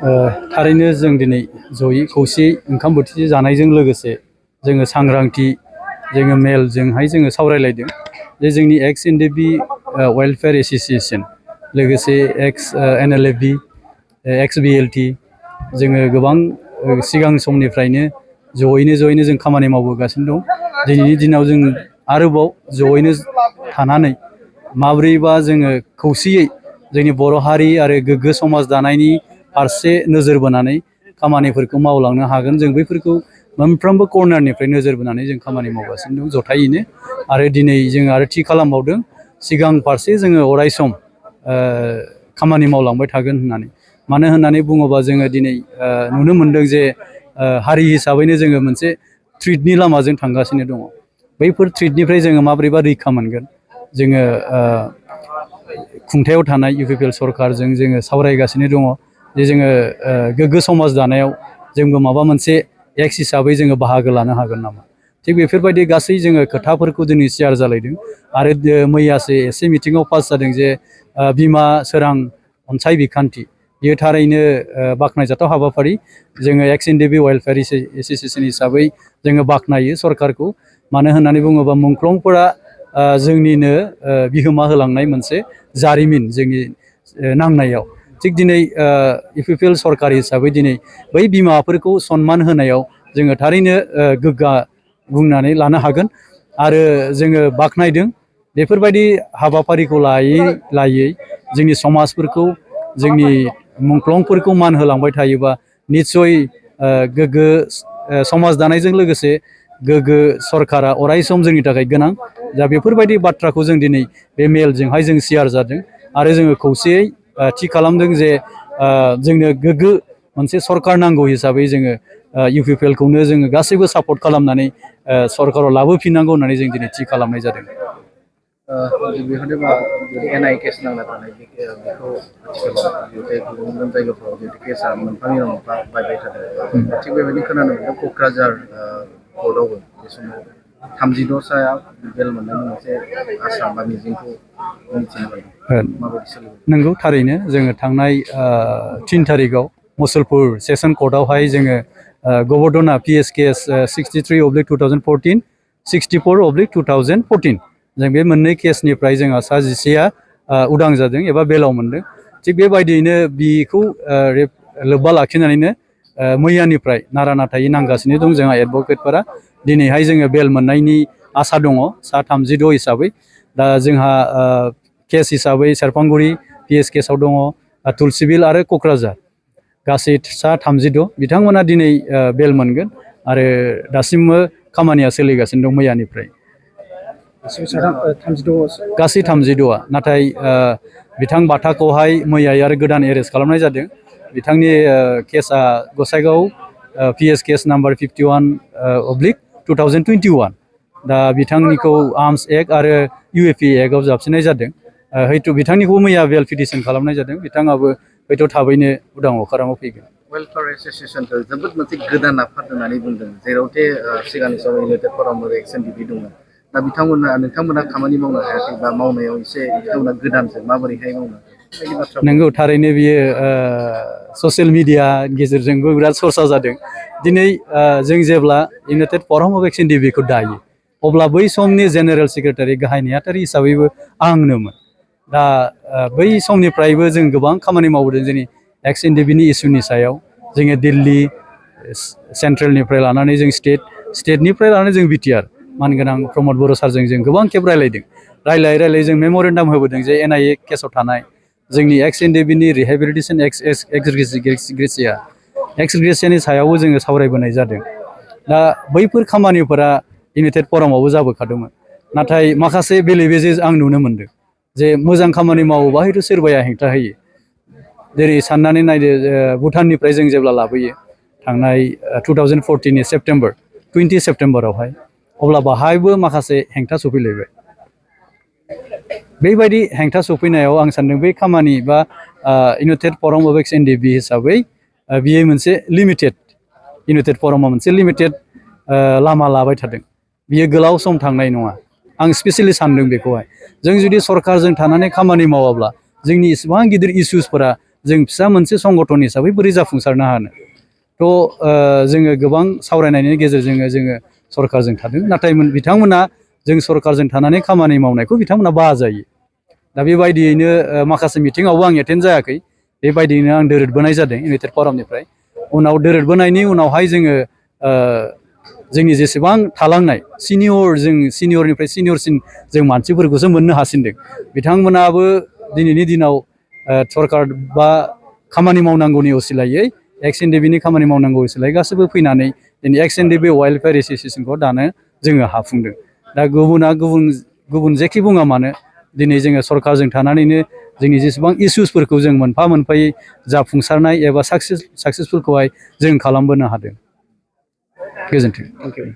थारैनो जों दिनै जयै खौसेयै ओंखाम बोथिसे जानायजों लोगोसे जोङो सांग्रांथि जोङो मेलजोंहाय जोङो सावरायलायदों जे जोंनि एक्स एनडिबि वेलफेयार एस'सिएशन लोगोसे एक्स एनएलएफबि एक्स बिएलटि जोङो गोबां सिगां समनिफ्रायनो जयैनो जों खामानि मावबोगासिनो दं। दिनैनि दिनाव जों आरोबाव जयैनो थानानै माब्रैबा जोङो खौसेयै जोंनि बर' हारि आरो गोग्गो समाज दानायनि फारसे नोजोर बोनानै खामानिफोरखौ मावलांनो हागोन। जों बैफोरखौ मोनफ्रोमबो कर्नारनिफ्राय नोजोर बोनानै जों खामानि मावगासिनो दं जथायैनो। आरो दिनै जों आरो थि खालामबावदों सिगां फारसे जोङो अरायसम खामानि मावलांबाय थागोन होननानै। मानो होननानै बुङोबा जोङो दिनै नुनो मोनदों जे हारि हिसाबैनो जोङो मोनसे थ्रिटनि लामाजों थांगासिनो दङ। बैफोर थ्रिटनिफ्राय जोङो माब्रैबा रैखा मोनगोन जोङो खुंथायाव थानाय इउपिपिएल सरकारजों जोङो सावरायगासिनो दङ जे जोङो गोग्गो समाज दानायाव जोंबो माबा मोनसे एक्स हिसाबै जोङो बाहागो लानो हागोन नामा। थिग बेफोरबायदि गासै जोङो खोथाफोरखौ दिनै शेयार जालायदों। आरो मैयासो एसे मिटिङाव पास जादों जे बिमा सोरां अनसाय बिखान्थि बेयो थारैनो बाख्नायजाथाव हाबाफारि। जोङो एक्स एनडिबि वेलफेयार एस'सिएशन हिसाबै जोङो बाख्नायो सरकारखौ। मानो होननानै बुङोबा मुंख्लंफोरा जोंनिनो बिहोमा होलांनाय मोनसे जारिमिन जोंनि नांनायाव। थिग दिनै इउपिपिएल सरकार हिसाबै दिनै बै बिमाफोरखौ सनमान होनायाव जोङो थारैनो गोग्गा बुंनानै लानो हागोन। आरो जोङो बाख्नायदों बेफोरबायदि हाबाफारिखौ लायै जोंनि समाजफोरखौ जोंनि मुंख्लंफोरखौ मान होलांबाय थायोबा निस्सय गोग्गो समाज दानायजों लोगोसे गोग्गो सरकारा अरायसम जोंनि थाखाय गोनां। दा बेफोरबायदि बाथ्राखौ जों दिनै बे मेलजोंहाय जों शेयार जादों। आरो जोङो खौसेयै थि खालामदों जे जोंनो गोग्गो मोनसे सरकार नांगौ हिसाबै जोङो इउपिपिएलखौनो जोङो गासैबो सापर्ट खालामनानै सरकाराव लाबोफिननांगौ होननानै जों दिनै थि खालामनाय जादों। एनआइ केस नांना थानाय बेखौ आथिखालाव गुबुन गुबुन जायगाफ्राव केसा मोनफानि उनाव मोनफा बायबाय थादों। थिग बेबायदिनो खोनानो मोनदों क'क्राझार कर्टआवबो बे समाव 36 बेल मोननायनि मोनसे आसा बा मिजिंखौ मिथिनो मोनदों। नंगौ थारैनो जोङो थांनाय 3 थारिखआव मुसलपुर सेसन कर्टआवहाय जोङो गबर्धना पिएस केस 63/2014 64/2014 जों बे मोननै केसनिफ्राय जोंहा सा 11 उदां जादों एबा बेलाव मोनदों। थिग बेबायदियैनो बिखौ लोब्बा लाखिनानैनो मैयानिफ्राय नारा नाथायै नांगासिनो दं जोंहा एडभकेटफोरा। दिनैहाय जोङो बेल मोननायनि आसा दङ सा 36 हिसाबै। दा जोंहा केस हिसाबै सेरफांगुरि पिएस केसाव दङ तुलसिबिल आरो क'क्राझार गासै सा 36 बिथांमोना दिनै बेल मोनगोन। आरो दासिमबो खामानिया सोलिगासिनो दं मैयानिफ्राय। गासै 36 नाथाय बिथां बाथाखौहाय मैया आरो गोदान एरेस्ट खालामनाय जादों। बिथांनि केसा गसाइगाव पिएस केस नाम्बार 51/2021। दा बिथांनिखौ आर्मस एक्ट आरो इउएपि एक्टआव जाबसिननाय जादों। हयथ' बिथांनिखौ मैया बेल पिटिसन खालामनाय जादों। बिथाङाबो हयथ' थाबैनो उदां अखारामाव फैगोन। वेलफेयार एस'सिएशनखौ जोबोद मोनसे गोदान आफाद होननानै बुंदों जेरावथे सिगांनि समाव इउनाइटेड फराम एक्स एनडिबि दंमोन। दा नोंथांमोना खामानि मावनो हायाखै बा मावनायाव एसे बिथांमोना गोदानसो माबोरैहाय मावनो बेबायदि बाथ्रा। नंगौ थारैनो बियो ससियेल मिडिया गेजेरजोंबो बिराद सरसा जादों। दिनै जों जेब्ला इउनाइटेड फराम अफ एक्स एनडिबिखौ दायो अब्ला बै समनि जेनेरेल सेक्रेटारि गाहाय नेहाथारि हिसाबैबो आंनोमोन। दा बै समनिफ्रायबो जों गोबां खामानि मावबोदों जोंनि एक्स एनडिबिनि इसुनि सायाव। जोङो दिल्ली सेन्ट्रेलनिफ्राय लानानै जों स्टेटनिफ्राय लानानै जों बिटिआर मानगोनां प्रमद बर' सारजों जों गोबां खेब रायलायदों। रायलायै जों मेम'रेन्डाम होबोदों जे एनआइए केसाव थानाय जोंनि एक्स एनडिबिनि रिहेबिलिटेसन एक्सग्रेसियानि सायावबो जोङो सावरायबोनाय जादों। दा बैफोर खामानिफोरा इउनाइटेड फरामावबो जाबोखादोंमोन। नाथाय माखासे बेले बेजे आं नुनो मोनदों जे मोजां खामानि मावोबा हयथ' सोरबाया हेंथा होयो। जेरै साननानै नायदो भुटाननिफ्राय जों जेब्ला लाबोयो थांनाय 2014 सेप्तेम्बर 20 सेप्तेम्बरावहाय अब्ला बाहायबो माखासे हेंथा सफैलायबाय। बेबायदि हेंथा सफैनायाव आं सानदों बै खामानि बा इउनाइटेड फराम अफ एक्स एनडिबि हिसाबै बियो मोनसे लिमिटेड इउनाइटेड फरामा मोनसे लिमिटेड लामा लाबाय थादों। बियो गोलाव सम थांनाय नङा। आं स्पेसियेलि सानदों बेखौहाय जों जुदि सरकारजों थानानै खामानि मावाब्ला जोंनि इसेबां गिदिर इसुसफोरा जों फिसा मोनसे संगठन हिसाबै बोरै जाफुंसारनो हानो थ' जोङो गोबां सावरायनायनि गेजेरजों जोङो सरकारजों थादों नाथाय बिथांमोना जों सरकारजों थानानै खामानि मावनायखौ बिथांमोना बाजायो दा बेबायदियैनो माखासे मिटिङावबो आं एटेन्ड जायाखै बेबायदियैनो आं दोरोदबोनाय जादों इउनाइटेड फरामनिफ्राय उनाव दोरोदबोनायनि उनावहाय जोङो जोंनि जेसेबां थालांनाय सिनियरनिफ्राय सिनियरसिन जों मानसिफोरखौसो मोननो हासिनदों बिथांमोनाबो दिनैनि दिनाव सरकार बा खामानि मावनांगौनि असिलायै एक्स एनडिबिनि खामानि मावनांगौ असिलायै गासैबो फैनानै दिनै एक्स एनडिबि वेलफेयार एस'सियेसनखौ दानो जोङो हाफुंदों दा गुबुन जेखि बुङा मानो दिनै जोङो सरकारजों थानानैनो जोंनि जेसेबां इसुसफोरखौ जों मोनफा मोनफायै जाफुंसारनाय एबा साक्सेसफुलखौहाय जों खालामबोनो हादों गोजोन्थों।